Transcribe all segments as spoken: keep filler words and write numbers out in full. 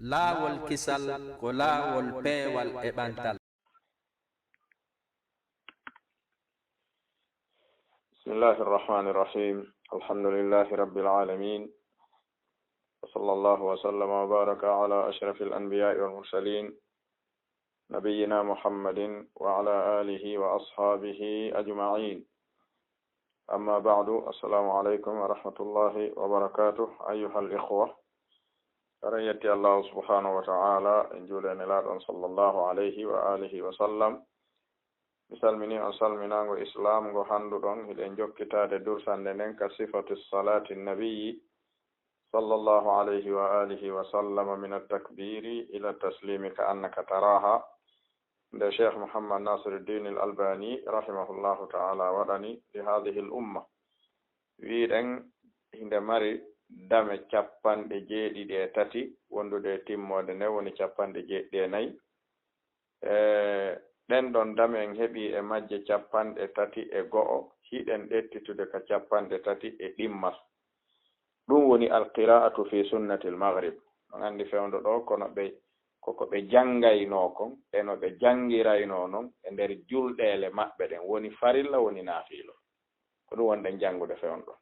Laawol kisal ko laawol peewal e ɓantal. بسم الله الرحمن الرحيم. الحمد لله رب العالمين. وصلى الله وسلم وبارك على أشرف الأنبياء والمرسلين نبينا محمد وعلى آله وأصحابه أجمعين. أما بعد، السلام عليكم ورحمة الله وبركاته. أيها الإخوة، en yetti Allahu subhanahu wa ta'ala, en juuli e Nelaaɗo on sallallahu alayhi wa alihi wa sallam. Mi salmini on salminaango Islaam ngo hannduɗon, hiɗen jokkitaade dursande nden ka sifatu salaati nabiyyi sallallahu alayhi wa alihi wa sallam min at-takbiri ila taslimi ka annaka taraha. Nde Cheikh Muhammad Nasiruddin al-Albani rahimahullahu ta'ala waɗani li hadhihi al-umma. Wiɗen hinde mari dame capanɗe jeeɗiɗi e tati wondude e timmoode nde woni capanɗe jeeɗiɗi e nayi. E ɗen ɗon dame en heɓi e majje capanɗe tati e go'o, hiɗen ɗettitude ka capanɗe tati e ɗimmal. Ɗum woni alqira'atu fi sunnatil maghrib. On anndi fewndo ɗo kono ɓe koko ɓe janngaynoo kon e no ɓe janngiraynoo non e nder julɗeele maɓɓe ɗen, woni farilla, woni naafiilo. Ko ɗum wonɗen janngude fewndo ɗo.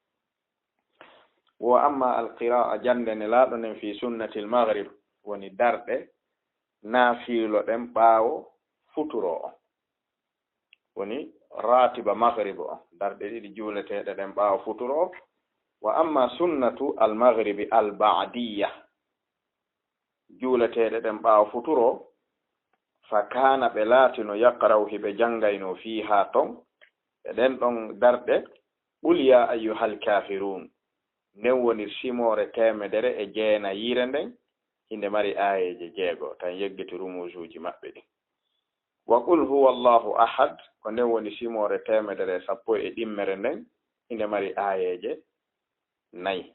Wo amma alqira'a jannde Nelaaɗo nden fi sunnatil maghrib, woni darɗe naafiilo ɗen ɓaawo futuro on. Woni ratiba maghrib on, darɗe ɗiɗi juuleteeɗe ɗen ɓaawo futuro. Wa amma sunnatu al maghribi al ba'diyya, juuleteeɗe ɗen ɓaawo futuro, fa kana ɓe laatino yaqra'u hiɓe janngayno fiiha ton, e ɗen ɗon darɗe, qul ya ayyuhal kafirun, nden woni simoore teemedere e jeenayiire nden, hinde mari aayeeje jeego, tan yeggiti rumuusuuji maɓɓe ɗin. Wa qul huwa Allahu ahad, ko nden woni simoore teemedere e sappo e ɗimmere nden, hinde mari aayeeje nayi.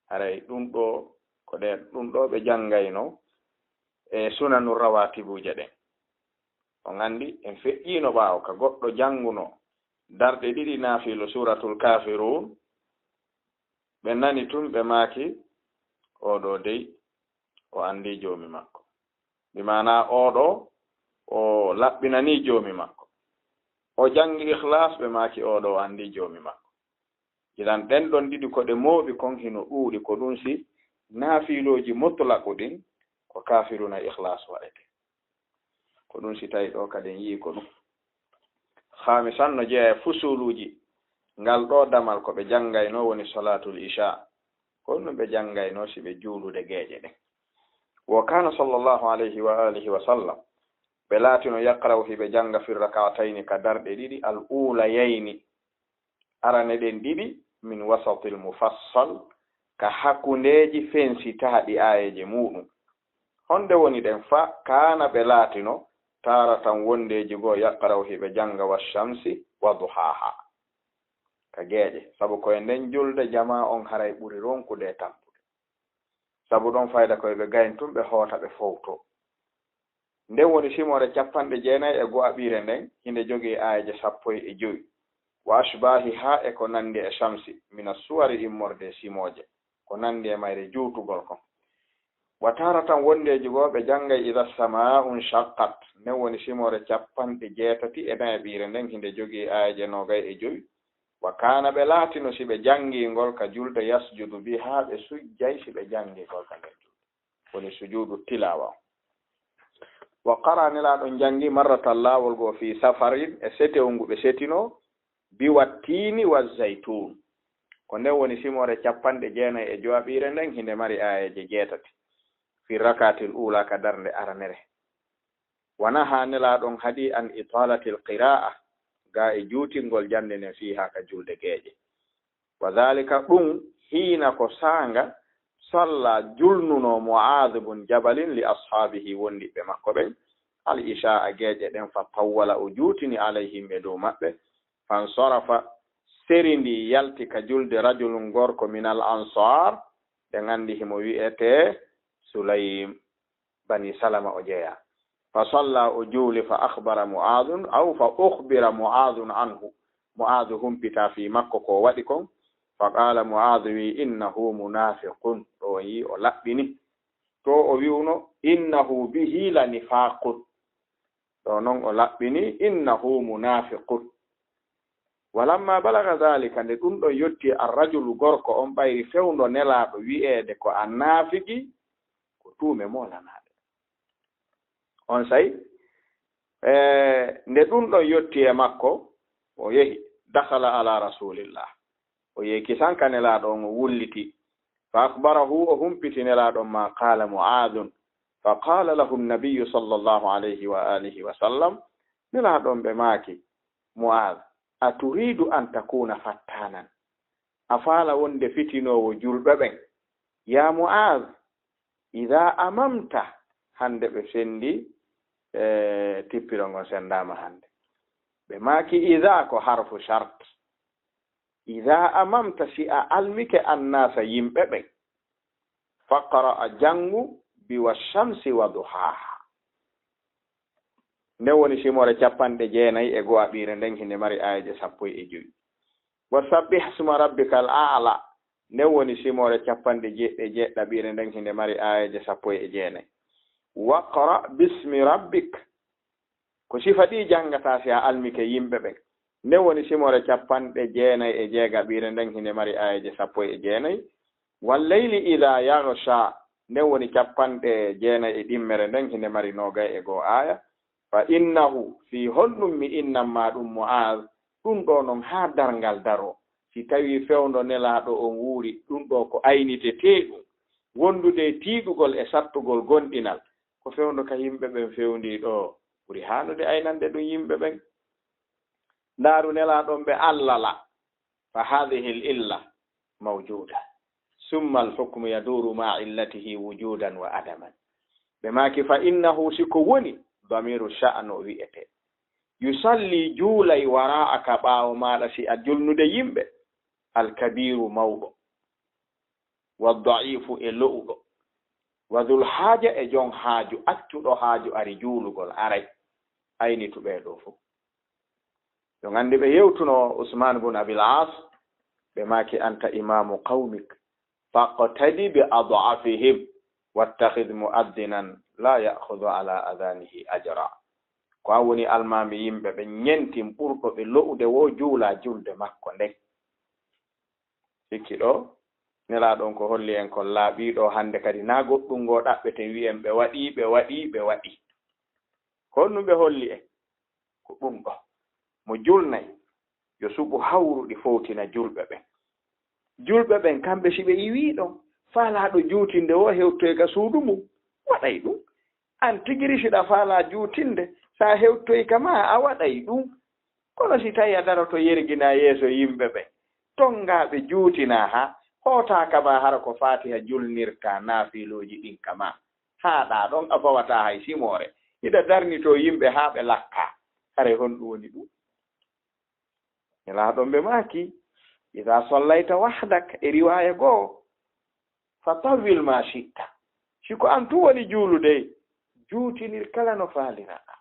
Haray ɗum ɗo, ko ɗe, ɗum ɗo ɓe janngayno e sunanu rawatibuuje ɗen. On anndi, en feƴƴiino ɓaawo ka goɗɗo jannguno darɗe ɗiɗi naafiilo suuratul kafirun, ɓe nani tun ɓe maaki, oo ɗo dey, o anndi Joomi makko. Bi maanaa oo ɗo, o laɓɓinanii Joomi makko. O janngi Ikhlaas, ɓe maaki, oo ɗo o anndi Joomi makko. Idan ɗen ɗon ɗiɗi ko ɗe mooɓi kon hino ɗuuɗi, ko ɗum si naafiilooji mutlaqu ɗin, ko kafiruna Ikhlaas waɗete. Ko ɗum si tawi ɗo kadi en yii ko ɗum. Khamisan, no jeyaa e fusuluuji ngal ɗo damal, ko ɓe janngayno woni salaatul isha. Ko ɗum ɓe janngayno si ɓe juulude geeƴe ɗen. Wa kana sallallahu alayhi wa alihi wa sallam, ɓe laatino yaqra'u hiɓe jannga fi rak'atayni ka darɗe ɗiɗi al ulayayni, arane ɗen ɗiɗi, min wasatil mufassal, ka hakkundeeji fensitaaɗi aayeeje muuɗum. Honde woni ɗen fa? Kaana ɓe laatino, taaratan wondeeji goo yaqra'u hiɓe jannga wa shamsi wa duhaaha. Ka geeƴe, sabu ko e nden julde jamaa on haray ɓuri ronkude e tampude. Sabu ɗon fayda ko e ɓe gayn tun ɓe hoota ɓe fowto. Nden woni simoore cappanɗe jeenay e go'aɓiire nden, hinde jogii aayeeje sappo e jowi. Wa ashbaahihaa, e ko nanndi e shamsi, mina suwari immorde e simooje, ko nanndi e mayre juutugol kon. Wa taaratan wondeeji goo ɓe janngay idaa samaa'u nshaqqat, nden woni simoore cappanɗe jeetati e nayaɓiire nden, hinde jogii aayeeje noogay e jowi. Wa kaana ɓe laatino si ɓe janngii ngol ka julde yasjudu bihaa ɓe sujjay si ɓe janngii ngol ka nder julde. Woni sujuudu tilaawa on. Wa qara Nelaaɗo janngi marratan laawol goo fii safarin e setew ngu ɓe setinoo bi wattiini wa zaytuun. Ko nden woni simoore cappanɗe jeenay e jowaɓiire nden hinde mari aayeeje jeetati. Fi rakaatil uulaa ka darnde aranere. Wa nahaa Nelaaɗo on haɗi an itaalatil qiraa'a gaa e juutingol jannde nden fiihaa ka julde geeƴe. Wa daalika ɗum hiina ko saanga salla julnunoo Mu'aadu bun Jabalin li ashaabihi wondiɓɓe makko ɓen al ishaa geeƴe ɗen fa tawwala o juutini alayhim e dow maɓɓe fansarafa serindii yalti ka julde rajulun gorko minal ansaar ɓe nganndi himo wi'etee Sulaym. Bani Salama o jeyaa. Fa salla o juuli fa akhbara Mu'aadun aw fa ukhbira Mu'aadun anhu. Mu'aadu humpitaa fii makko ko waɗi kon. Fa qaala Mu'aadu wi'i innahu munaafiqun. Ɗo on yi'i o laɓɓini. To o wi'uno, "Innahu bihi la nifaqun." Ɗo non o laɓɓini, "Innahu munafiqun." Walamma balaga dhalika, nde ɗum ɗon yotti e arrajulu gorko on ɓayri fewndo Nelaaɗo wi'eede ko annaafiki, ko tuume molanaaɗe. On say, e, nde ɗum ɗon yotti e makko, o yehi, dakhala ala Rasulillah. O yehi kisan ka Nelaaɗo on, o wulliti. Fa akhbarahu, o humpiti Nelaaɗo on ma qala Mu'adhun. Fa qala lahu an-nabiyyu sallallahu alayhi wa alihi wa sallam, Nelaaɗo on ɓe maaki, Mu'adh, a turidu an takuna fattanan? A faala wonde fitinoowo julɓe ɓen? Ya Mu'adh, idha amamta, hande ɓe sendi, e, tippiro ngon sendama hande. Ɓe maaki idha ko harfu shart. Idha amamta, si a almike annasa yimɓe ɓen, faqra, a jangu bi wa shamsi wa duhaha. Nden woni simore capanɗe jeenayi e go'o ɓiire nden hinde mari aayeeje sappo e jowi. Wa sabbih isma rabbikal a'la. Nden woni simore capanɗe jeɗɗi e jeɗɗi ɓiire nden hinde mari aayeeje sappo e jeenayi. Waqra bismi rabbik. Ko sifa ɗi jangata si a almike yimɓe ɓen. Nden woni simore capanɗe jeenayi e jeegaɓiire nden hinde mari aayeeje sappo e jeenayi. Wal layli idha yaghsha. Nden woni capanɗe jeenayi e ɗimmere nden hinde mari noogay e go'o aaya. Fa innahu, fii honɗum mi innan ma ɗum Mu'aaz, ɗum ɗoo non haa darngal daroo. Si tawii fewndo Nelaaɗo on wuuri, ɗum ɗoo ko aynitetee ɗum. Wondude e tiiɗugol e sattugol gomɗinal, ko fewndo ka yimɓe ɓen fewndii ɗoo ɓuri haanude aynande ɗum yimɓe ɓen. Ndaaru Nelaaɗo on ɓe allala. Fa haadihil illa mawjuuda. Summa al hukmu yaduuru maa illatihi wujuudan wa adaman. Ɓe maaki, fa innahu, si ko woni, damiiru sha'nu wi'ete. Yusalli, juulay, waraa'aka, ɓaawo maaɗa, si a julnude yimɓe. Al kabiiru, mawɗo. Wa da'iifu, e lo'uɗo. Wa dhul haaja, e jon haaju, accuɗo haaju ari juulugol, aray. Aynitu ɓee ɗoo fow. Yo ngandi ɓe yewtuno Usmaan bun Abil Aas, ɓe maaki, anta imaamu qawmik, faqtadi bi ad'afihim, wattakhidh mu'adhdhinan la ya'khudhu ala adhanihi ajra. Ko an woni almaami yimɓe ɓe, ñentin ɓurɗo ɓe lo'ude woo juula julde makko nden. Sikki ɗoo, Nelaaɗo on ko holli en kon laaɓii ɗoo, hannde kadi naa goɗɗum ngoo ɗaɓɓeten wi'en ɓe waɗii, ɓe waɗii, ɓe waɗii. Ko honɗum ɓe holli en? Ko ɗum ɗoo. Mo julnay, yo suɓu hawruɗi fowtina julɓe ɓen. Julɓe ɓen, kamɓe si ɓe iwii ɗon, faalaaɗo juutinde woo hewtoy ka suudu mum, waɗay ɗum. An tigi ri, si ɗa faalaa juutinde, si a hewtoy ka maa, a waɗay ɗum. Kono si tawii a daroto yerginaa yeeso yimɓe ɓen, tongaaɓe juutinaa haa, hootaa ka maa hara ko Faatiha julnirtaa naafiilooji ɗin ka maa. Haa ɗaa ɗon a fawataa hay simoore. Hiɗa darnitoo yimɓe haa ɓe lakkaa. Haray honɗum woni ɗum? Nelaaɗo on ɓe maaki, "Idaa sallayta wahdak," e riwaaya goo, "fa tawwil maa shi'ta." Si ko an tun woni juulude, juutinir kala no faaliraɗaa.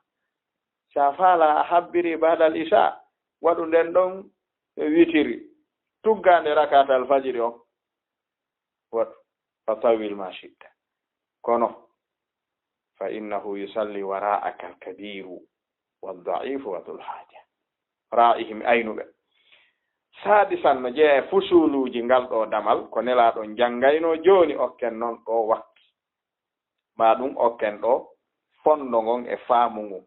Si a faalaa a habbiri baadal isaa, waɗu nden ɗon witiri, tuggaande rakaatal fajiri on. Waɗu, fa tawwil maa shi'ta. Kono, fa innahu yusalli waraa'aka al-kabiiru wad-da'iifu wa dhul haaja. Raa'ihim, aynuɓe. Saadisan, no jeyaa e fusuuluuji ngal ɗoo damal, ko Nelaaɗo on janngaynoo, jooni okken non ɗoo waktu. Maa ɗum okken ɗoo fondo ngon e faamu ngun.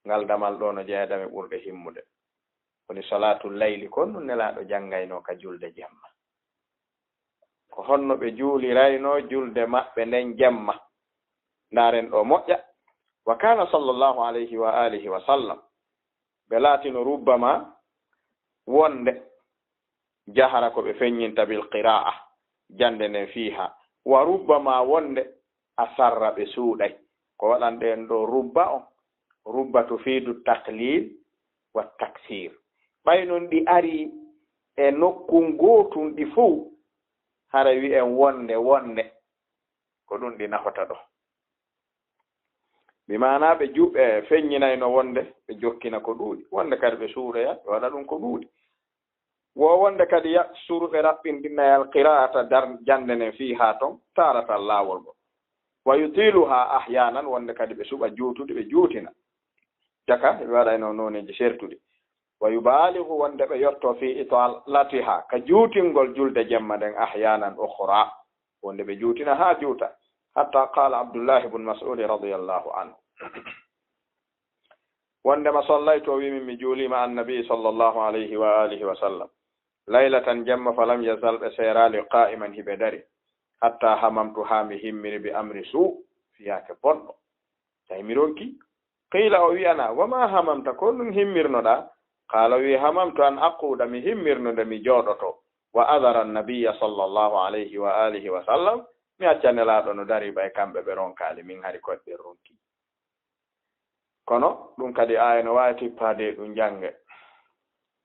Ngal damal ɗoo no jeyaa e dame ɓurɗe himmude. Woni salaatul layli, ko ɗum Nelaaɗo janngaynoo ka julde jemma. Ko honno ɓe juuliraynoo julde maɓɓe nden jemma? Ndaaren ɗoo moƴƴa. Wa kaana sallallahu alayhi wa alihi wa sallam, ɓe laatino rubbama wonde jahara ko ɓe feññinta bil qiraa'a, jannde nden fiiha. Wa rubbama wonde asarra ɓe suuɗay. Ko waɗan ɗen ɗoo rubba on, rubba tufiidu taqliil wa taksiir. Ɓay non ɗi arii e nokkun gootun ɗi fow, hara wi'en wonde, wonde, ko ɗum ɗi nafata ɗoo. Bi maanaa ɓe ju-, ɓe feññinayno wonde ɓe jokkina ko ɗuuɗi, wonde kadi ɓe suuɗoya, ɓe waɗa ɗum ko ɗuuɗi. Wo wonde kadi ya-, suuɗuɓe raɓɓindinnay al qiraa'ata dar-, jannde nden fiiha ton, taaratan laawol ngol. Wa yutiluha ahyanan, wonde kadi ɓe suɓa juutude, ɓe juutina. Jaka, ɓe waɗayno nooneeji sertuɗi. Wa yubaligu, wonde ɓe yotto fi italatiha, ka juutingol julde jemma nden, ahyanan ukhra, wonde ɓe juutina haa juuta. Hatta qala Abdullah ibn Mas'ud radiyallahu anhu. Wondema sallaytu, o wi min mi juulima annabi sallallahu alayhi wa alihi wa sallam. Laylatan, jemma, falam yazal, ɓe seerali, qa'iman, hiɓe dari. Hatta hamamtu, haa mi himmiri, bi amri su, fiyaake bonɗo. Tawi mi ronki. Qila, o wi'ana, wa ma hamamta, ko ɗum himmirnoɗa? Qala, o wi, hamamtu an aquda, mi himmirno nde mi jooɗoto. Wa adara annabiya sallallahu alayhi wa alihi wa sallam, mi acca Nelaaɗo no dari, ɓay kamɓe ɓe ronkali, min hari ko eɓɓe ronki. Kono ɗum kadi aaya no waawi tippaade e ɗum jannge.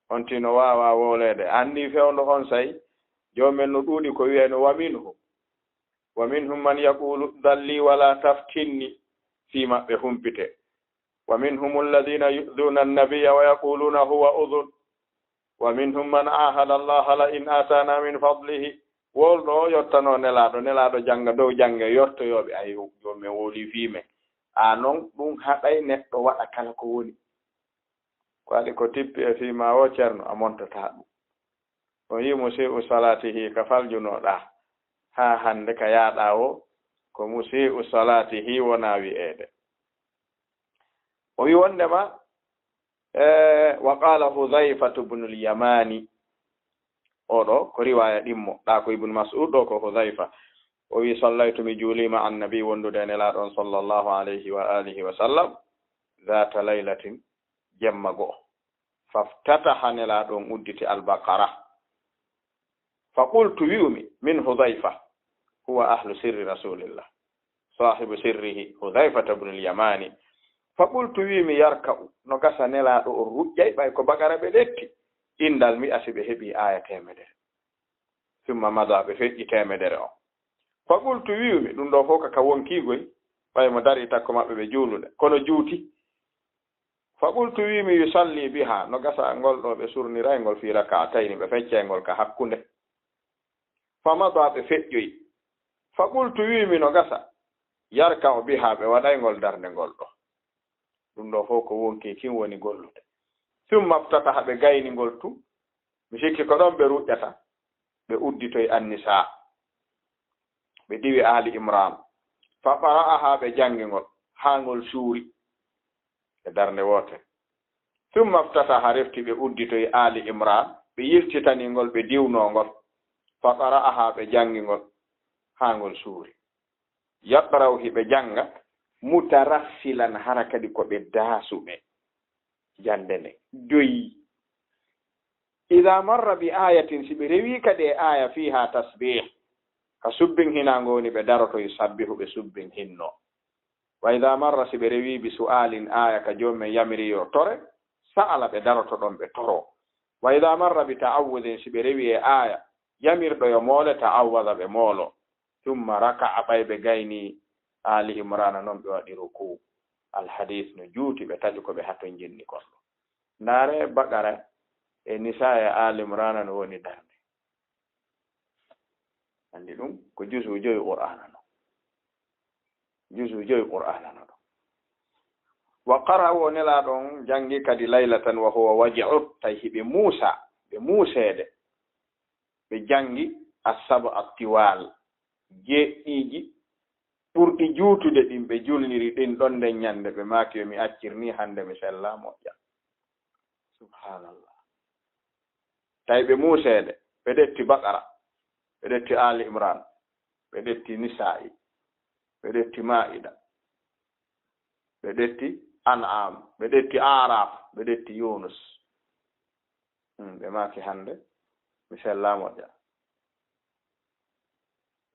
On tino waawa wooleede. Anndi fewndo on say, joomen no ɗuuɗi ko wiyayno, "Wa minhum. Wa minhum man yaqulu, 'Dhalli wala taftinni.'" Fii maɓɓe humpite. "Wa minhum alladhina yu'dhuna an-nabiyya wa yaquluna huwa udhun. Wa minhum man ahada Allah la in atana min fadlihi." Wolɗo o yottano Nelaaɗo, Nelaaɗo jannga dow jannge, yottoyooɓe, "Ay, joomi men wowlii fii men." A non, ɗum haɗay neɗɗo waɗa kala ko woni. Ko waɗi ko tippi e fii ma o, Ceerno, a montataa ɗum. On yii musii'u salaatihi ka faljunoɗaa haa hannde ka yaaɗaa o, ko musii'u salaatihi wonaa wi'eede. O wi wondema, eh, wa qala Hudhayfatu ibn al-Yamani. Oɗo ko riwaya ɗimmo, ɗa ko Ibn Mas'ud, ɗo ko Hudhayfa. O wi, "Sallaytu, mi juulima annabi, wondude e Nelaaɗo on sallallahu alayhi wa alihi wa sallam, dhata laylatin, jemma go'o. Faftataha, Nelaaɗo on udditi Al-Baqara." Fa qultu, wi'umi, min Hudhayfa, huwa ahlu sirri Rasulillah, sahibu sirrihi, Hudhayfata ibn al-Yamani. Fa qultu, wi'umi, yarka'u, no gasa Nelaaɗo on ruƴƴay, ɓay ko Baqara ɓe ɗetti, indal mi'a, si ɓe heɓi aaya teemedere. Summa mada, ɓe feƴƴi teemedere on. Fa qultu, wi'umi, ɗum ɗo fof ka, ka wonkiigoy, ɓay mo dari takko maɓɓe ɓe juulude, kono juuti. Fa qultu, wi'umi, yusalli biha, no gasa ngol ɗo ɓe surnirayngol, fi rak'atayni, ɓe feccayngol ka hakkunde. Fa mada, ɓe feƴƴoyi. Fa qultu, wi'umi, no gasa, yarka'u biha, ɓe waɗayngol darnde ngol ɗo. Ɗum ɗo fof ko wonki kin woni gollude. Summa iftataha, ɓe gayni ngol tu. Mi sikki ko ɗon ɓe ruƴƴata. Ɓe udditoyi An-Nisaa. Ɓe diwi Ali Imran. Fa qara'aha, ɓe janngi ngol haa ngol suuri. E darnde woote. Summa iftataha, refti ɓe udditoyi Ali Imran, ɓe yiltitani ngol, ɓe diwno ngol. Fa qara'aha, ɓe janngi ngol haa ngol suuri. Yaqra'u, hiɓe jannga, mutarassilan, hara kadi ko ɓe daasuɓe jannde nde. Doyi. Idha marra bi ayatin, si ɓe rewi kadi e aya fiha tasbih, ka subbin hinango woni ɓe daroto, yusabbihu, ɓe subbin hinno. Wa idha marra, si ɓe rewi bi su'alin, aya ka joomi men yamiri yo tore, sa'ala, ɓe daroto ɗon ɓe toro. Wa idha marra bi ta'awwudhin, si ɓe rewi e aya yamirɗo yo moole, ta'awwadha, ɓe moolo. Summa raka'a, ɓay ɓe gayni Ali Imrana non ɓe waɗi ruku. Alhadith no juuti, ɓe taƴu ko ɓe haton jinni kon. Ndaare Baqara e Nisa e Ali Imrana no woni darnde. Anndi ɗum ko juzu jowi Qur'aana no. Juzu jowi Qur'aana no ɗum. Wa qara'a, o Nelaaɗo on janngi kadi laylatan wa huwa waji'u, tawi hiɓe muusa, ɓe muuseede. Ɓe janngi as-sab'a tiwal, jeeɗiɗi ɓurɗi juutude ɗin, ɓe julniri ɗin ɗon nden ñannde, ɓe maaki, "Yo mi accir ni hannde, mi sella moƴƴa." Subhanallah. Tawi ɓe muuseede, ɓe ɗetti Baqara, ɓe ɗetti Ali Imran, ɓe ɗetti Nisa'i, ɓe ɗetti Ma'ida, ɓe ɗetti An'am, ɓe ɗetti Araf, ɓe ɗetti Yunus. Hmm, ɓe maaki hannde, mi sella moƴƴa.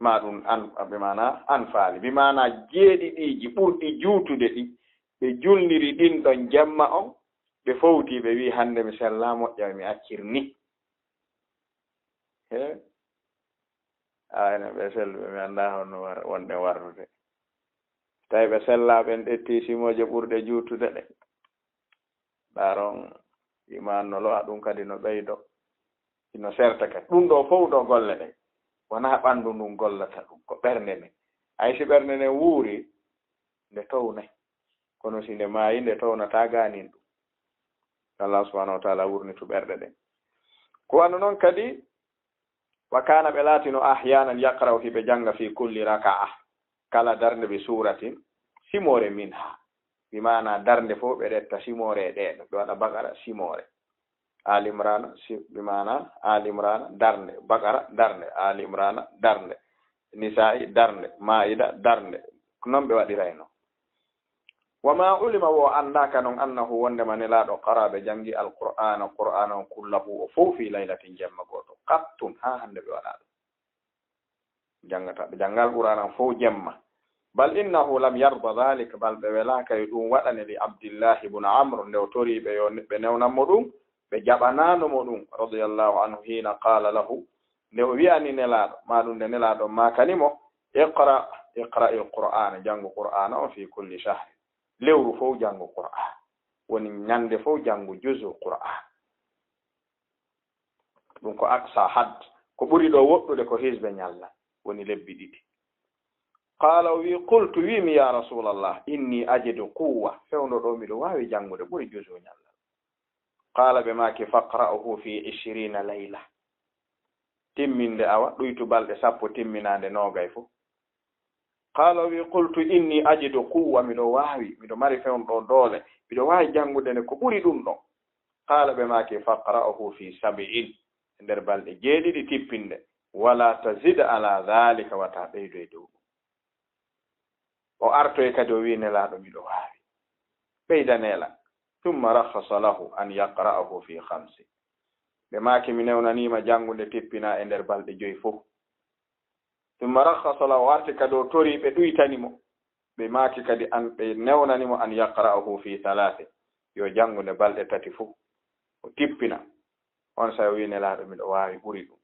Ma ɗum an, bi maana an faali, bi maana jeeɗiɗiiji ɓurɗi juutude ɗi, ɓe julniri ɗin ɗon jemma on, ɓe fowti, ɓe wi, "Hannde mi sella moƴƴa, mi accir ni." He? A enen ɓe selluɓe, mi anndaa honno war-, wonɗen warrude. Tawi ɓe sellaaɓe en ɗetti simooje ɓurɗe juutude ɗe. Ndaron, iman no lo'a, ɗum kadi no ɓeydo. Ino serta kadi. Ɗum ɗo fow ɗo golle ɗe. Wonaa ɓanndu ndun gollata ɗum, ko ɓernde nden. Hay si ɓernde nden wuuri, nde townay. Kono si nde maayi, nde townataa gaanin ɗum. Allah subhanahu wa ta'ala wurnitu ɓerɗe ɗen. Ko wano non kadi, wa kana, ɓe laatino, ahyaanan yaqra'u, hiɓe jannga, fi kulli raka'a, kala darnde, bi suratin, simoore, minha. Bi maana darnde fof ɓe ɗetta simoore e ɗee, ɓe waɗa Baqara simoore. Ali Imrana, si-, bi maana Ali Imrana, darnde, Baqara, darnde, Ali Imrana, darnde, Nisa'i, darnde, Ma'ida, darnde. Ko non ɓe waɗirayno. Wa ma ulima, wo anndaaka non, annahu, wondema Nelaaɗo, qara, ɓe janngi, al-Qur'aana, Qur'aana on, kullahu, o fof, fi laylatin, jemma gooto, qattun, haa hannde ɓe waɗaa ɗum. Janngata, ɓe jannga Alqur'aana on fof jemma. Bal innahu lam yarda dhalik, bal ɓe welaaka yo ɗum waɗane li Abdillahi ibn Amr, nde o torii ɓe yo ɓe newnan mo ɗum, ɓe jaɓanaano mo ɗum, radiyallahu anhu, hiina qaala lahu, nde o wi'ani Nelaaɗo, maa ɗum nde Nelaaɗo maakani mo, iqra, iqra'il Qur'aana, janngu Qur'aana on fi kulli shahrin. Lewru fof janngu Qur'aana. Woni ñannde fof janngu juzu Qur'aana. Ɗum ko aqsa hadd. Ko ɓuri ɗo woɗɗude ko hisbe ñalla, woni lebbi ɗiɗi. Qaala, o wi, qultu, wi mi, ya Rasulallah, inni ajidu quwwa, fewndo ɗo miɗo waawi janngude ɓuri juzu ñalla. Qaala, ɓe maaki, faqra'uhu fi ishrina layla. Timminde awa, ɗuytu balɗe sappo, timminaande noogay fof. Qaala, o wi, qultu, inni ajidu quwwa, miɗo waawi, miɗo mari fewndo ɗo doole, miɗo waawi janngude nde ko ɓuri ɗum ɗon. Qaala, ɓe maaki, faqra'uhu fi sab'in, e nder balɗe jeeɗiɗi tippinde, wala tazid ala dhalika, wata ɓeydo e dow ɗum. O artoyi kadi, o wi, Nelaaɗo, miɗo waawi, ɓeydanee lan. Thumma rakhkhasa lahu an yaqra'ahu fi khamsi. Ɓe maaki, mi newnaniima janngude tippina e nder balɗe joyi fof. Thumma rakhkhasa lahu, o arti kadi o torii ɓe ɗuytani mo. Ɓe maaki kadi an, ɓe newnani mo an yaqra'ahu fi thalathin, yo janngu nde balɗe tati fof, o tippina. On saa'i o wi, Nelaaɗo, miɗo waawi ɓuri ɗum.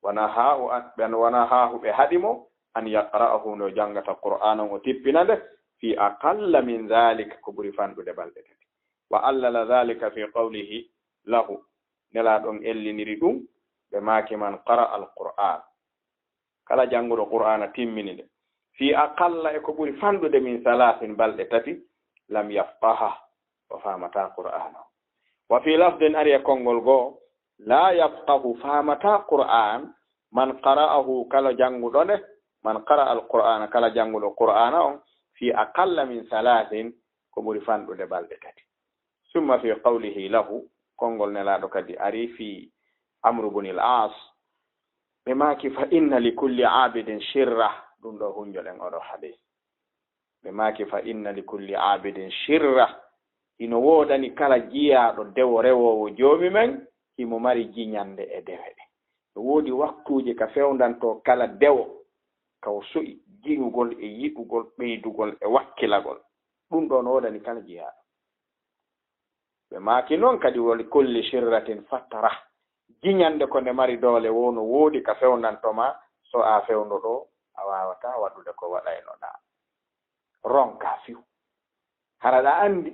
Wa nahaahu an, ɓe, wa nahaahu, ɓe haɗi mo, an yaqra'ahu, nde o janngata Qur'aana on, o tippina nde, fi aqalla min dhalik, ko ɓuri fanɗude balɗe tati. Wa allala dhalika fi qawlihi lahu, Nelaaɗo on elliniri ɗum, ɓe maaki, man qara'a al-Qur'aan, kala jannguɗo Qur'aana timmini nde, fi aqalla, e ko ɓuri fanɗude, min thalathin, balɗe tati, lam yafqaha, o faamataa Qur'aana o. Wa fi lafdin, ari e konngol goo, la yafqahu, faamataa Qur'aan, man qara'ahu, kala jannguɗo nde, man qara'a al-Qur'aana, kala jannguɗo Qur'aana on, fi aqalla min thalathin, ko ɓuri fanɗude balɗe tati. Summa fi qawlihi lahu, konngol Nelaaɗo kadi ari fii Amru bunil Aas, ɓe maaki, fa inna li kulli aabidin shirra, ɗum ɗo hunjoɗen oɗo hadiis. Ɓe maaki, fa inna li kulli aabidin shirra, hino woodani kala jiyaaɗo dewo rewoowo Joomi men, himo mari jiñannde e dewe ɗe. No woodi waktuuje ka fewndantoo kala dewo, ka o so'i jiñugol e yiɗugol, ɓeydugol e wakkilagol. Ɗum ɗo no woodani kala jiyaaɗo. Ɓe maaki non kadi, wa li kulli shirratin fatra. Jiñannde ko nde mari doole woo no woodi ka fewndantoo ma, so a fewndo ɗo, a waawataa waɗude ko waɗaynoɗaa. Ronka fiw. Hara ɗa anndi,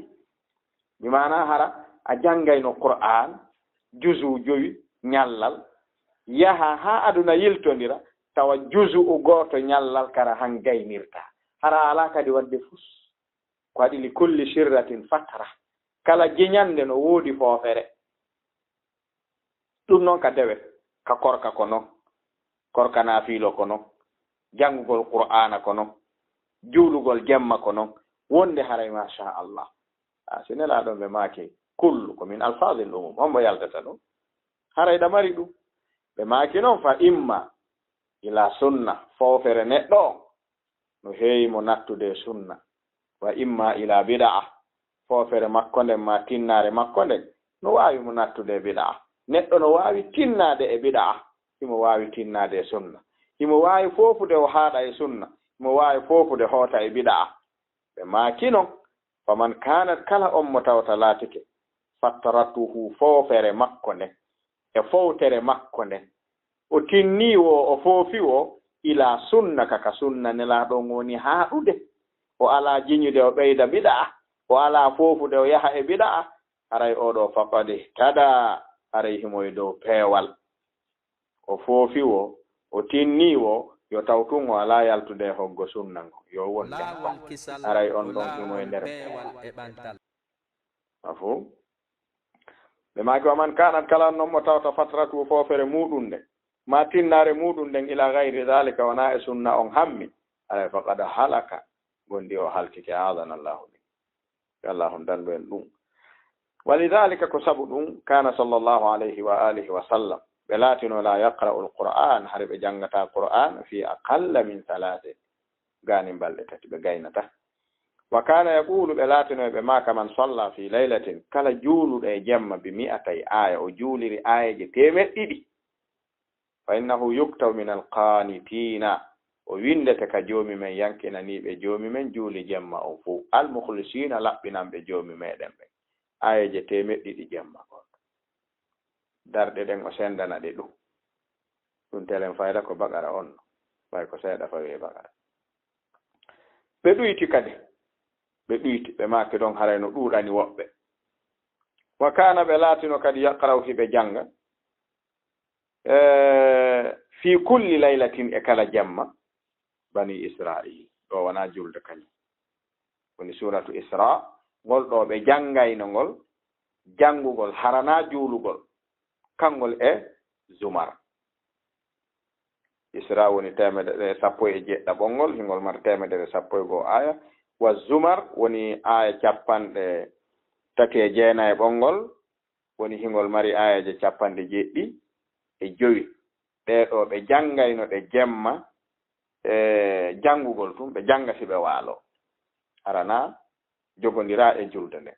bi maana hara a janngayno Qur'aan, juzu jowi ñallal, yaha haa aduna yiltondira, tawa juzu'u gooto ñallal kara han gaynirtaa. Hara a alaa kadi waɗde fus. Ko waɗi li kulli shirratin fatra. Kala jiñannde no woodi foofere. Ɗum noon ka dewe, ka korka ko noon, korka naafiilo ko noon, janngugol Qur'aana ko noon, juulugol jemma ko noon, wonde haray maa shaa Allah. A, si Nelaaɗo ɓe maaki kullu, ko min alfaadil umum, hombo yaltata ɗum? Haray ɗa mari ɗum. Ɓe maaki noon, fa imma ila sunna, foofere neɗɗo on, no heewi mo nattude e sunna, wa imma ila bida'a, foofere makko nden maa tinnaare makko nden, no waawi mo nattude e bida'a. Neɗɗo no waawi tinnaade e bida'a, himo waawi tinnaade e sunna. Himo waawi foofude o haaɗa e sunna, himo waawi foofude hoota e bida'a. Ɓe maaki non, faman kanat, kala on mo tawata laatike, fattaratuhu, foofere makko nden, e fowtere makko nden, o tinnii woo, o foofi woo, ila sunna, ka ka sunna Nelaaɗo on woni haaɗude. O alaa jiñude o ɓeyda bida'a, o alaa foofude o yaha e bida'a, haray oo ɗoo faqad ihtada, haray himo e dow peewal. O foofi woo, o tinnii woo, Yo taw tun o alaa yaltude e hoggo sunna ngon. Yo won jam. Haray on ɗon himo e nder peewal. Mafhum? Ɓe maaki, wa man kanat, kala non mo tawta fatratu foofere muuɗum nden, ma tinnaare muuɗum nden, ila gayri dhalika, wonaa e sunna on hammi, haray faqad halaka, gondi o halkike, aadana Allahu min. Yo Allahu dandu en ɗum. Wa lidhalika, ko sabu ɗum, kana sallallahu alayhi wa alihi wa sallam, ɓe laatino la yaqra'u al-Qur'an, hari ɓe janngataa Qur'an, fi aqalla min thalathin, gaanin balɗe tati ɓe gaynata. Wa kana yaqulu, ɓe laatino ɓe maaka, man salla fi laylatin, kala juuluɗo e jemma, bi mi'atay aya, o juuliri ayaje teemeɗɗe ɗiɗi, fa innahu yuktabu min alqanitina, o windete ka Joomi men yankinaniiɓe Joomi men juuli jemma on fow, almukhlisina, laɓɓinanɓe Joomi meɗen ɓen. Ayeeje teemeɗɗe ɗiɗi jemma on. Darɗe ɗen o sendana ɗe ɗum. Ɗum telen fayda ko Baqara on no. Ɓay ko seeɗa fawi e Baqara. Ɓe ɗuyti kadi. Ɓe ɗuyti, ɓe maaki ɗon haray no ɗuuɗani woɓɓe. Wa kana, ɓe laatino kadi, yaqra'u, hiɓe jannga, e, fi kulli laylatin, e kala jemma, bani Israil. Ɗo wonaa julde kañum. Woni suuratu Isra, ngol ɗo ɓe janngayno ngol, janngugol, haranaa juulugol, kanngol e Zumar. Isra woni teemedere sappo e jeɗɗa ɓonngol, hingol mari teemedere sappo e goo aaya. Wa Zumar woni aaya capanɗe tati e jeenayi ɓonngol, woni hingol mari aayeeje capanɗe jeɗɗi e jowi. Ɗee ɗoo ɓe janngayno ɗe jemma, e janngugol tun, ɓe jannga si ɓe waaloo. Haranaa jogondiraa e julde nden.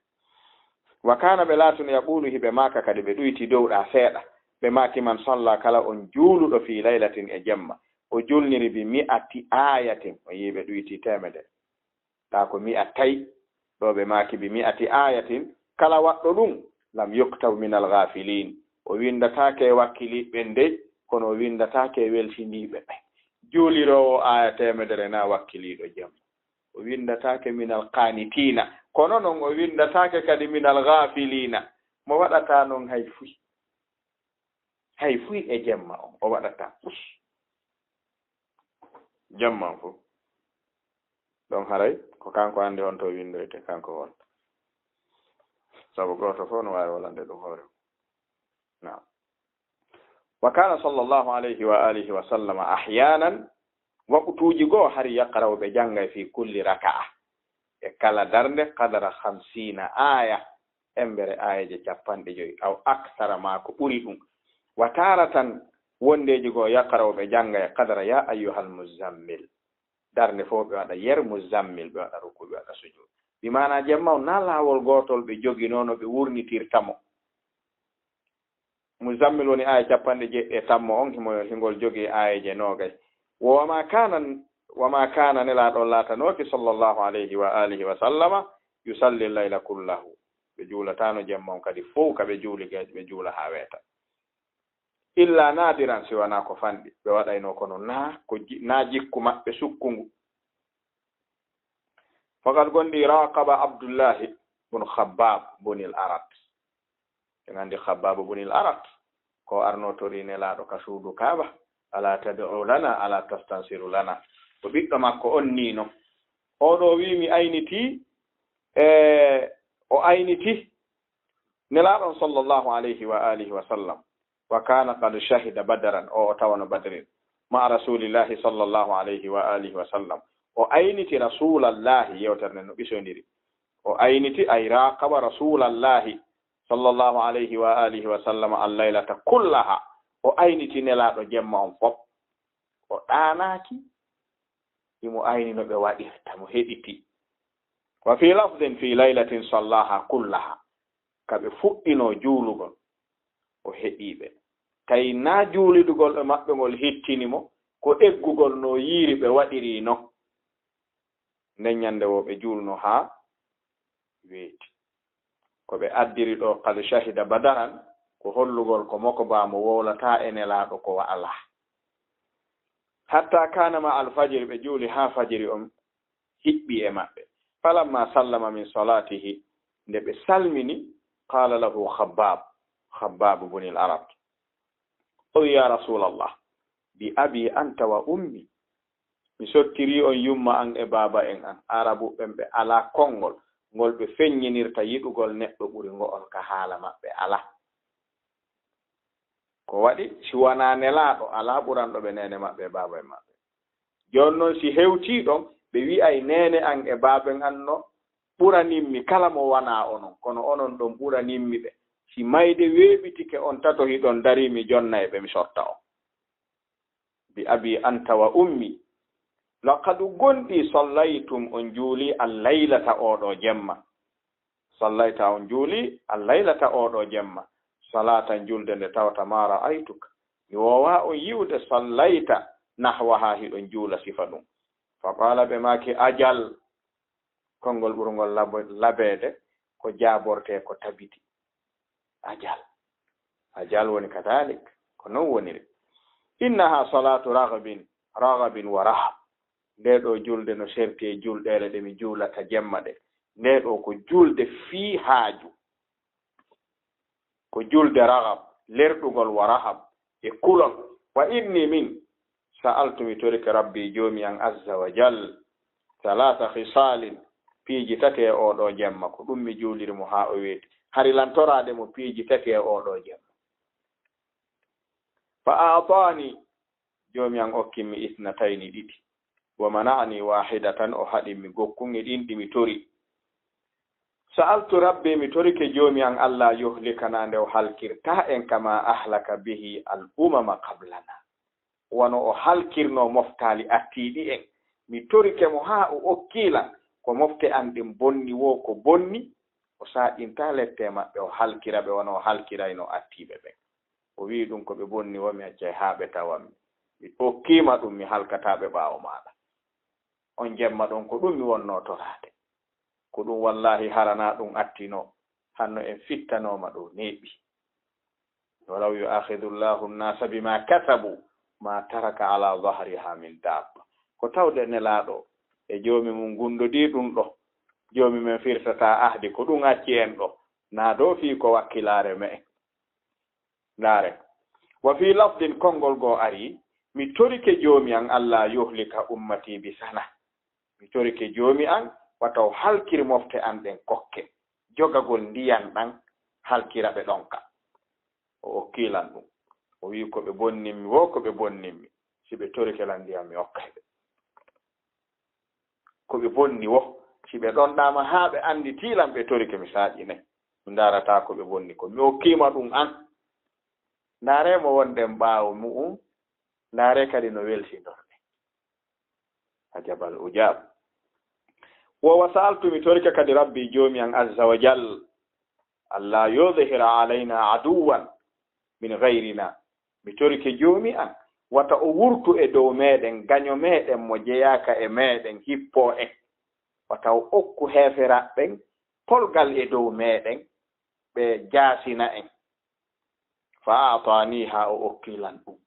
Wa kana, ɓe laatino, yaqulu, hiɓe maaka kadi, ɓe ɗuyti dow ɗaa seeɗa. Ɓe maaki, man salla, kala on juuluɗo, fi laylatin, e jemma, o julniri bi mi'ati ayatin, o yii ɓe ɗuyti teemedere. Ɗaa ko mi'atay, ɗo ɓe maaki bi mi'ati ayatin, kala waɗɗo ɗum, lam yuktab min al-ghafilin, o winndataake e wakkiliiɓe ɓen dey, kono o winndataake e welsindiiɓe ɓen. Juuliroowo aaya teemedere na wakkiliiɗo jemma. O winndataake min al-qanitina, kono non o winndataake kadi min al-ghafilina. Mo waɗataa non hay fuy. Hay fuy e jemma on, o waɗataa fus. Jemma on fof. Ɗon haray ko kanko anndi honto winndoyte, kanko wonta. Sabu gooto fof no waawi wolande ɗum hoore mum. Naam. Wa kana sallallahu alayhi wa alihi wa sallama ahyanan, waqutuuji goo hari yaqra'u, ɓe janngay, fi kulli raka'a, e kala darnde, qadra khamsina aya, embere aayeeje capanɗe joyi, aw aksara, maa ko ɓuri ɗum. Wa taaratan, wondeeji goo, yaqra'u, ɓe jannga e qadra ya ayyuhal muzzammil. Darnde fof ɓe waɗa yer muzzammil, ɓe waɗa ruku, ɓe waɗa sujud. Bi maanaa jemma on, na laawol gootol ɓe joginoo no ɓe wurnitirta mo. Muzzammil woni aaya capanɗe jeɗɗi e tammo on, himo, hingol jogii aayeeje noogay. Wo wa ma kaana, wa ma kaana, Nelaaɗo laatanooki, sallallahu alayhi wa alihi wa sallama, yusalli layla kullahu. Ɓe juulataano jemma on kadi fow, ka ɓe juuli, ɓe juula haa weeta. Illa naadiran, si wanaa ko fanɗi, ɓe waɗayno kono naa ko ji-, naa jikku maɓɓe sukkungu. Faqad gonɗi raqaba Abdullahi bun Khabbab bunil Arat. En anndi Khabbab bunil Arat, ko arno tori Nelaaɗo ka suudu Kaaba, "Ala tad'u lana, ala tastansiru lana." Ko ɓiɗɗo makko on nii non. Oo ɗoo wii, "Mi aynitii, e, o aynitii Nelaaɗo on sallallahu alayhi wa alihi wa sallam." Wa kana qad shahida Badran, o, o tawano Badrin, ma'a Rasulillahi sallallahu alayhi wa alihi wa sallam. O ayniti Rasulallahi, yewtere nden no ɓisondiri. O ayniti, ay raqaba Rasulallahi sallallahu alayhi wa alihi wa sallam al-laylata kullaha. O ayniti Nelaaɗo jemma on fof. O ɗaanaaki, himo ayni no ɓe waɗirta, mo heɗiti. Wa fi lafdin, fi laylatin sallaha kullaha. Ka ɓe fuɗɗinoo juulugol, o heɗii ɓe. Tawi naa juulidugol ɓe maɓɓe ngol hittini mo, ko eggugol no yiiri ɓe waɗiri non. Nden ñande woo ɓe juulno haa weeti. Ko ɓe addiri ɗoo, qad shahida Badaran, ko hollugol ko mokobaa mo wowlataa e Nelaaɗo ko wa alaa. Hatta kana ma alfajiri, ɓe juuli haa fajiri on hiɓɓi e maɓɓe. Falamma sallama min salatihi, nde ɓe salmini, qala lahu Khabbab, Khabbab bunil Arat, o wi, "Ya Rasulallah, bi abi anta wa ummi, Mi sottirii on yumma an e baaba en an. Arabu ɓen ɓe alaa konngol ngol ɓe feññinirta yiɗugol neɗɗo ɓuri ngo'ol ka haala maɓɓe. Alaa. Ko waɗi, si wanaa nelaaɗo, alaa ɓuranɗo ɓe neene maɓɓe e baaba en maɓɓe. Jooni non, si hewtii ɗon, ɓe wi'ay neene an e baaben an no ɓuranimmi kala mo wanaa onon, kono onon ɗon ɓuranimmi ɓe. Si mayde weeɓitike on tato hiɗon darii, mi jonna e ɓe, mi sorta on. Bi abi anta wa ummi, laqad gonɗi sallaytum on juuli al laylata oo ɗoo jemma. Sallayta on juuli al laylata oo ɗoo jemma. Salatan julde nde tawata ma ra'aytuk. Mi woowaa on yi'ude sallayta nahwaha hiɗon juula sifa ɗum. Fa qaala ɓe maaki ajal. Konngol ɓurngol labo-, labeede ko jaabortee ko tabiti. Ajal. Ajal woni kadalik. Ko non woniri. Innaha salatu raghbin, raghabin wa rahab. Nde ɗoo julde no serti e julɗeele ɗe mi juulata jemma ɗe. Nde ɗoo ko julde fii haaju. Ko julde raghab, lerɗugol wa rahab, e kulol. Wa inni min sa'altu, mi torike Rabbi Joomi an azza wa jal, salaasa khisalin, piiji tati e oo ɗoo jemma, ko ɗum mi juuliri mo haa o weeti. Hari lan toraade mo piiji tati e oo ɗoo jemma. Fa a'taani, Joomi an okki mi isnatayni ɗiɗi. Wa mana'ani wahidatan, o haɗi mi gokkun e ɗin ɗi mi tori. Sa'altu Rabbi, mi torike Joomi an, Alla yuhlikana, nde o halkirta en, kama ahlaka bihi al umama qablana. Wano o halkirno moftaali attiiɗi en. Mi torike mo haa o okki lan, ko mofte an ɗin bonni woo ko bonni, o saaƴinta lette maɓɓe, o halkira ɓe wano o halkirayno attiiɓe ɓen. O wi'i ɗum ko ɓe bonni woo, mi accay haa ɓe tawa mi. Mi okkiima ɗum, mi halkataa ɓe ɓaawo maaɗa. On jemma ɗon ko ɗum mi wonnoo toraade. Ko ɗum wallaahi hara naa ɗum attinoo, hanno en fittanooma ɗoo neeɓi. Walaw yu'akhidhu Allahu an-nasa bima kasabu ma taraka ala dhahriha min dabba. Ko tawde Nelaaɗo e Joomi mum gundodii ɗum ɗoo, Joomi men firtataa ahdi ko ɗum acci en ɗoo, naa doo fii ko wakkilaare me'en. Ndaare. Wa fii lafdin, konngol goo arii, mi torike Joomi an, Alla yuhlika ummati bi sana. Mi torike Joomi an, wata o halkir mofte an ɗen kokke. Jogagol ndiyan ɗan, halkira ɓe ɗonka. O okkii lan ɗum. O wi'i ko ɓe bonnimmi woo, ko ɓe bonnimmi. Si ɓe torike lan ndiyan, mi okkay ɓe. Ko ɓe bonni woo. Si ɓe ɗonɗaama haa ɓe annditi lan, ɓe torike, mi saaƴinay. Mi ndaarataa ko ɓe bonni ko. Mi okkiima ɗum an. Ndaaree mo wonɗen ɓaawo mu'un. Ndaaree kadi no welsindorɗen. Ajabal ujab. Wo wa sa'altu, mi torike kadi Rabbi Joomi an azza wa jal, Alla yudhhira alayna aduwwan min ghayrina. Mi torike Joomi an, wata o wurtu e dow meeɗen, gaño meeɗen mo jeyaaka e meeɗen, hippoo en. Wata o okku heeferaaɓe ɓen polgal e dow meeɗen, ɓe jaasina en. Fa a'taaniha, o okki lan ɗum.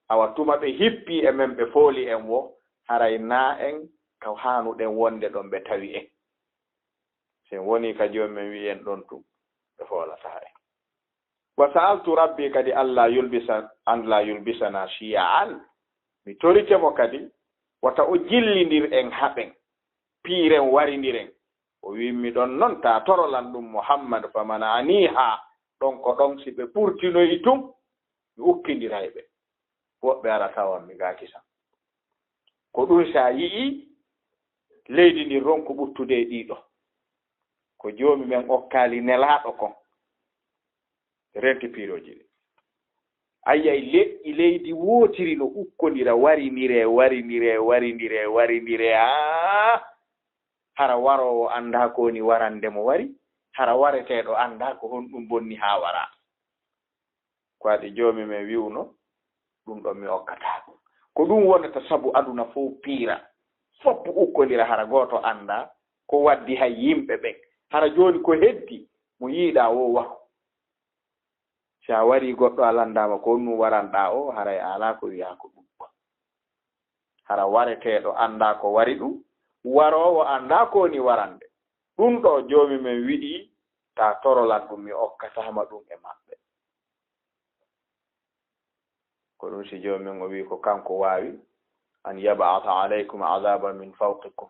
Awa tuma ɓe hippii e men, ɓe fooli en wo, haray naa en ka haanuɗen wonde ɗon ɓe tawi en. Si en wonii ka Joomi men wi'i en ɗon tun, ɓe foolataa en. Wa sa'altu Rabbi kadi an la yulbisa-, an la yulbisana shiya'an. Mi torike mo kadi, wata o jillindir en haɓen, piiren, warindiren. O wi'immi ɗon non, taa torolan ɗum Muhammad, fa mana'aniha, ɗon ko ɗon si ɓe ɓurtinoyi tun, mi ukkindiray ɓe. Woɓɓe ara tawan mi gaaki sam. Ko ɗum si a yi'ii leydi ndin ronku ɓuttude e ɗiɗo. Ko Joomi men okkaali Nelaaɗo kon. Renti piirooji ɗin. A yi'ay leƴƴi leydi wootiri no ukkondira, warindire, warindire, warindire, warindire, aa! Hara waroowo anndaa ko woni warande mo wari, hara wareteeɗo anndaa ko honɗum bonni haa waraa. Ko waɗi Joomi men wi'uno, ɗum ɗon mi okkataa ɗum. Ko ɗum wonata sabu aduna fow piira, fow ukkondira, hara gooto anndaa ko waddi hay yimɓe ɓen. Hara jooni ko heddi, mo yiɗaa woo waru. Si a warii goɗɗo a lanndaama ko honɗum waranɗaa o, haray a alaa ko wi'aa ko ɗum ɗon. Hara wareteeɗo anndaa ko wari ɗum, waroowo anndaa ko woni warande. Ɗum ɗoo Joomi men wi'i, taa torolan ɗum, mi okkataa ma ɗum e maɓɓe. Ko ɗum si Joomi men o wi'i ko kanko waawi, أن يبعث عليكم عذابا من فوقكم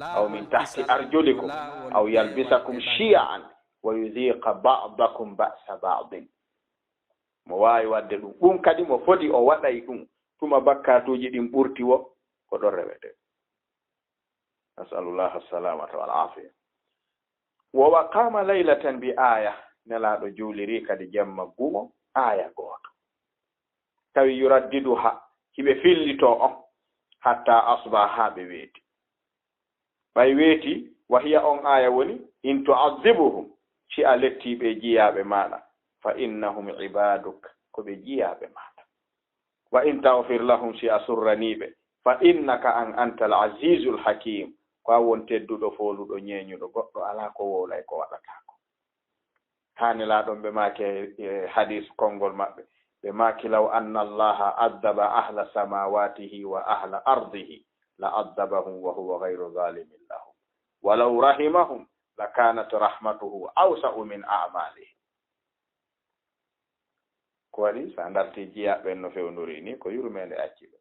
أو من تحت أرجلكم أو يلبسكم شيعا ويذيق بعضكم بأس بعض. Mo waawi waɗde ɗum. Ɗum kadi mo foti o waɗay ɗum tuma bakkaatuuji ɗin ɓurti wo ko ɗon rewete. نسأل الله السلامة والعافية. وقام ليلة بآية, Nelaaɗo juuliri kadi jemma gumo aaya gooto. Tawi يرددها, hiɓe fillito on, حتى أصبح, haa ɓe weeti. Ɓay weeti, وهي, on aaya woni, إن تعذبهم, si a lettii ɓee jiyaaɓe maaɗa, فإنهم عبادك, ko ɓe jiyaaɓe maaɗa. وإن تغفر لهم, si a surranii ɓe, فإنك, an, أنت العزيز الحكيم, ko an won tedduɗo, fooluɗo, ñeeñuɗo, goɗɗo alaa ko wowlay ko waɗataa ko. Haa Nelaaɗo on ɓe maaki e, e hadiis konngol maɓɓe, ɓe maaki, لو أن الله عذب أهل سماواته وأهل أرضه لعذبهم وهو غير ظالم لهم ولو رحمهم لكانت رحمته أوسع من أعمالهم. Ko waɗi, so a dartii jiyaaɓe ɓen no fewndori ni, ko yurmeende acci ɓe.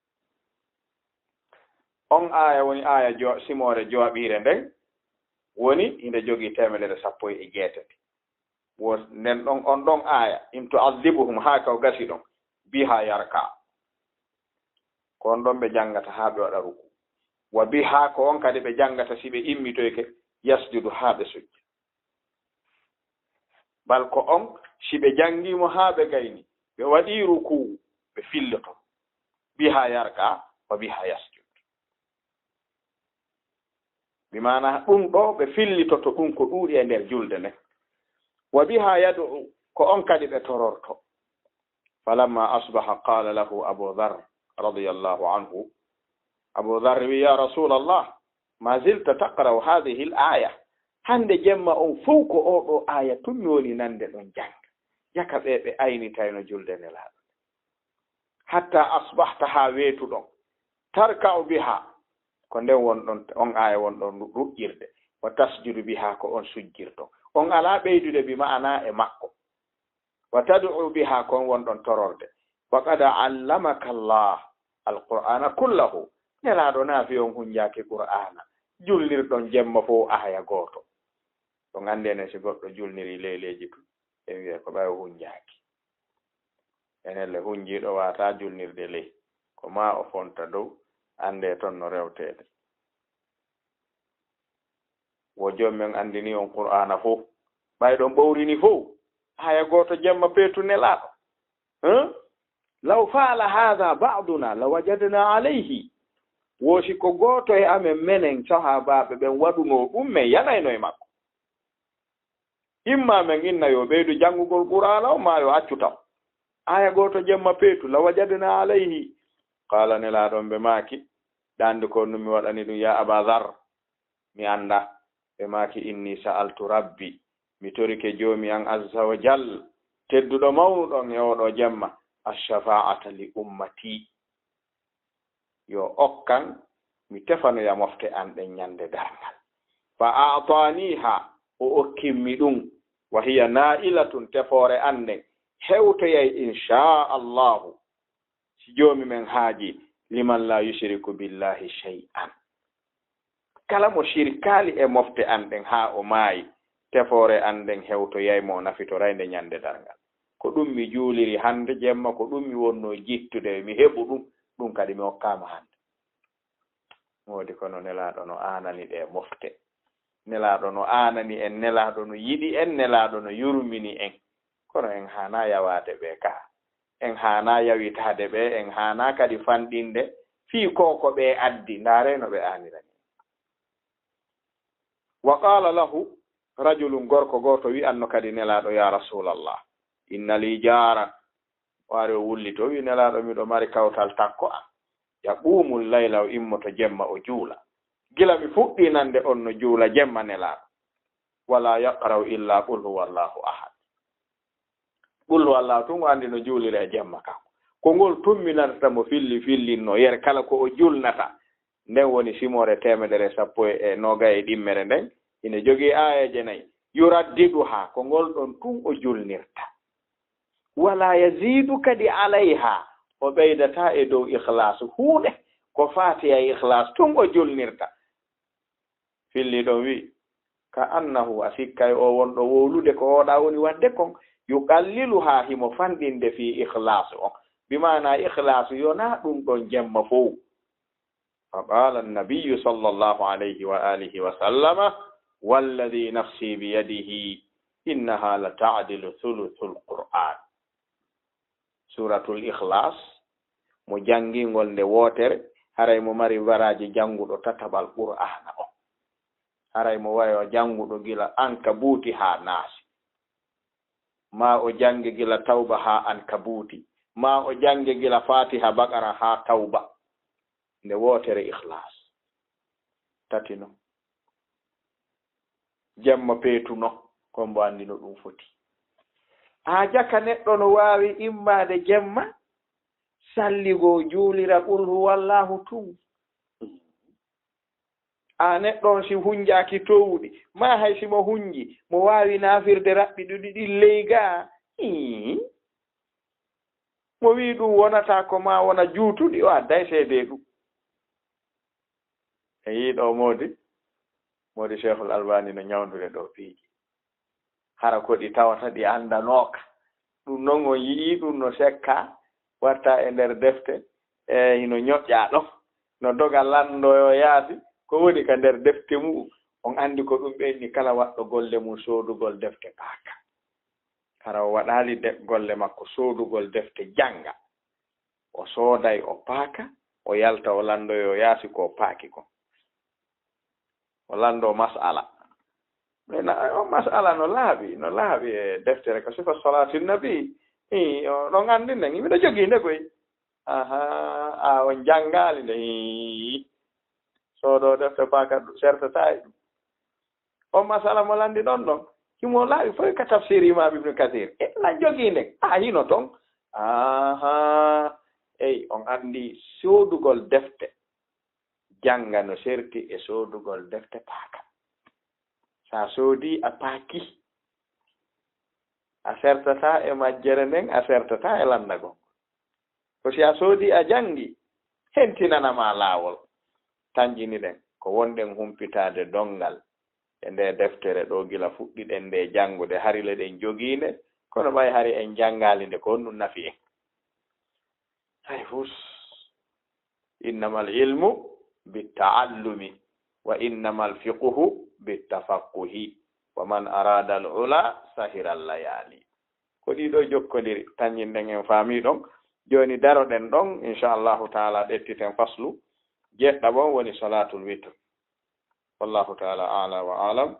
On aaya woni aaya jo-, simoore jooɓiire nden, woni hinde jogii teemedere sappo e jeetati. Wo nden ɗon, on ɗon aaya, إن تعذبهم, haa ka o gasi ɗon, بها يركع. Ko on ɗon ɓe janngata haa ɓe waɗa ruku. وبها, ko on kadi ɓe janngata si ɓe immitoyke, يسجد, haa ɓe sujja. Bal ko on, si ɓe janngii mo haa ɓe gayni, ɓe waɗii rukuu, ɓe filloto. بها يركع وبها يسجد. Bi maana ɗum ɗo ɓe fillitoto ɗum ko ɗuuɗi e nder julde nden. وبها يدعو, ko on kadi ɓe tororto. فلما أصبح قال له أبو ذر رضي الله عنه, Abu Dharr wi, يا رسول الله، ما زلت تقرأ هذه الآية. Hannde jemma on fow ko oo ɗoo aaya tun mi woni nande ɗon jannga. Jaka ɓe ɓe aynitayno julde Nelaaɗo. حتى أصبحت, haa weetuɗon. تركع بها, ko nden wonɗon, on aaya wonɗon ru-, ruƴƴirde. وتسجد بها, ko on sujjirɗon. On alaa ɓeydude bi maana e makko. وتدعو بها, ko on wonɗon tororde. وقد علمك الله القرآن كله. Nelaaɗo, naa fii on hunjaaki Qur'aana, julnirɗon jemma fow aaya gooto? On anndi enen si goɗɗo julniri leyleeji tun, en wi'a ko ɓay o hunjaaki. Enen le hunjiiɗo waawataa julnirde ley, ko maa o fonta dow, anndee ton no rewteede. Wo Joom men anndini on Qur'aana fow, ɓay ɗon ɓowrini fow, aaya gooto jemma peetu Nelaaɗo. Hum? لو فعل هذا بعضنا لوجدنا عليه. Wo si ko gooto e amen, menen sahaabaaɓe ɓen, waɗunoo ɗum, men yanayno e makko. Imma men inna yo ɓeydu janngugol Qur'aana on, maa yo accu taw. Aaya gooto jemma peetu, لوجدنا عليه. Qaala, Nelaaɗo on ɓe maaki, ɗaandi ko on ɗum mi waɗani ɗum, yaa Abaa Dharr? Mi anndaa. Ɓe maaki, إني سألت ربي, mi torike Joomi an Azza wa Jal, tedduɗo mawnuɗo on e oo ɗoo jemma, الشفاعة لأمتي. Yo okkan, mi tefanoya mofte an ɗen ñande darngal. فأعطانيها, o okkin mi ɗum. وهي نائلة, tefoore an nden hewtoyay, إن شاء الله, si Joomi men haajii, لمن لا يشرك بالله شيئا. Kala mo sirkaali e mofte an ɗen haa o maayi, tefoore an nden hewtoyay mo, o nafitoray nde ñande darngal. Ko ɗum mi juuliri hannde jemma, ko ɗum mi wonnoo jittude, mi heɓu ɗum, ɗum kadi mi okkaama hannde. Moodi kono Nelaaɗo no aanani ɗee mofte. Nelaaɗo no aanani en, Nelaaɗo no yiɗi en, Nelaaɗo no yurmini en. Kono en haanaa yawaade ɓe ka. En haanaa yawitaade ɓe, en haanaa kadi fanɗinde fii ko ko ɓe addi. Ndaaree no ɓe aanirani. وقال له رجل, gorko gooto wi'anno kadi Nelaaɗo, يا رسول الله، إن لي جارا. O ari o wulliti, o wi'i, Nelaaɗo, miɗo mari kawtal takko an. يقوم الليل, o immoto jemma o juula. Gila mi fuɗɗii nande on no juula jemma, Nelaaɗo. ولا يقرأ إلا قل هو الله أحد. Qul huwallaahu tun o anndi no juulira e jemma kan. Ko ngol tumminanta mo filli fillinno, yer kala ko o julnata. Nden woni simoore teemedere sappo e noogay e ɗimmere nden. Ina jogii aayeeje nayi. Yuraddiduhaa, ko ngol ɗon tun o julnirta. Walaa yaziidu kadi alayhaa, o ɓeydataa e dow Ikhlaasu huunde. Ko Faatiha e Ikhlaas tun o julnirta. Filliiɗo on wi'i, "Ka annahu, a sikkay o wonɗo wowlude ko oɗa woni waɗde kon, yuqalliluhaa, himo fanɗinde fii Ikhlaas on." Bi maanaa Ikhlaas yonaa ɗun ɗon jemma fow. Fa qaala annabiyyu sallallahu alayhi wa alihi wa sallama, "Walladhi nafsi biyadihi, innaha la ta'dilu thuluthul Qur'an." Suuratul Ikhlaas, mo janngingol nde wootere, haray mo mari baraaji jannguɗo tataɓal Qur'aana on. Haray mo wayo jannguɗo gila Ankabuuti haa Naasi. Maa o jannge gila Tawba haa Ankabuuti. Maa o jannge gila Faatiha, Baqara haa Tawba. Nde wootere Ikhlaas. Tati non. Jemma peetuno, ko mbo anndi no ɗum foti. Haa jaka neɗɗo no waawi immaade jemma, salligoo juulira Qul huwallaahu tun. A neɗɗo on si hunjaaki towɗi, maa hay si mo hunji, mo waawi naafirde raɓɓi ɗuɗi ɗin ley gaa. Ii. Mo wi'i ɗum wonata ko maa wona juutuɗi, o adday seedee ɗum. E yiɗo moodi, moodi Cheikhul Albani no ñawndude ɗo piiji. Hara ko ɗi tawata ɗi anndanooka. Ɗum non on yi'ii ɗum no sekka, watta e nder defte, e hino ñoƴƴaa ɗon, no doga lanndoyo yaasi, ko woni ka nder defte mu'un. On anndi ko ɗum ɓeyni kala waɗɗo golle mum soodugol defte paaka. Hara o waɗaali de-, golle makko soodugol defte jannga. O sooday, o paaka, o yalta, o lanndoyo yaasi ko o paaki kon. O lanndoo mas'ala. Mais na, on mas'ala no laaɓi, no laaɓi e deftere ko Sifa Salaatin Nabi. Ii, o, ɗon anndi nden, miɗo jogii nde koy. Ahaa, a on janngaali nde, ii. Soodoo defte paaka, sertataa e ɗum. On masala mo lanndi ɗon ɗon, himo laaɓi foy ka tafsir Imaam Ibnu Kasiir. E, lan jogii nden? A hino ton? Ahaa. Ey, on anndi soodugol defte jannga no serti e soodugol defte paaka. Sa soodii a paaki, a sertataa e majjere nden, a sertataa e lanndagol. Ko si a soodii a janngi, hentinana ma laawol. Tanƴiniɗen ko wonɗen humpitaade donngal e nde deftere ɗo gila fuɗɗiɗen nde janngude, hari le ɗen jogii nde, kono ɓay hari en janngaali nde, ko honɗum nafi en? Hay fus. Innamal ilmu bittaallumi, wa innamal fiqhu bittafaqquhi, wa man araada al ula sahira al layaali. Ko ɗii ɗoo jokkondiri, tanƴinɗen en faamii ɗon. Jooni daroɗen ɗon, inchallahu taala, ɗettiten faslu jeɗɗaɓo, woni salaatul witr. Wallahu taala ala wa alam.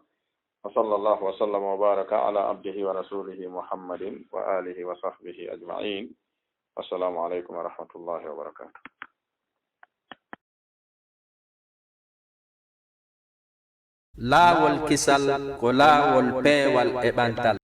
Wa sallallahu wa sallama wa baraka ala abdihi wa rasulihi Muhammadin wa alihi wa sahbihi ajma'in. Assalamu alaikum wa rahmatullahi wa barakatuh. Laawol kisal ko laawol peewal e ɓantal.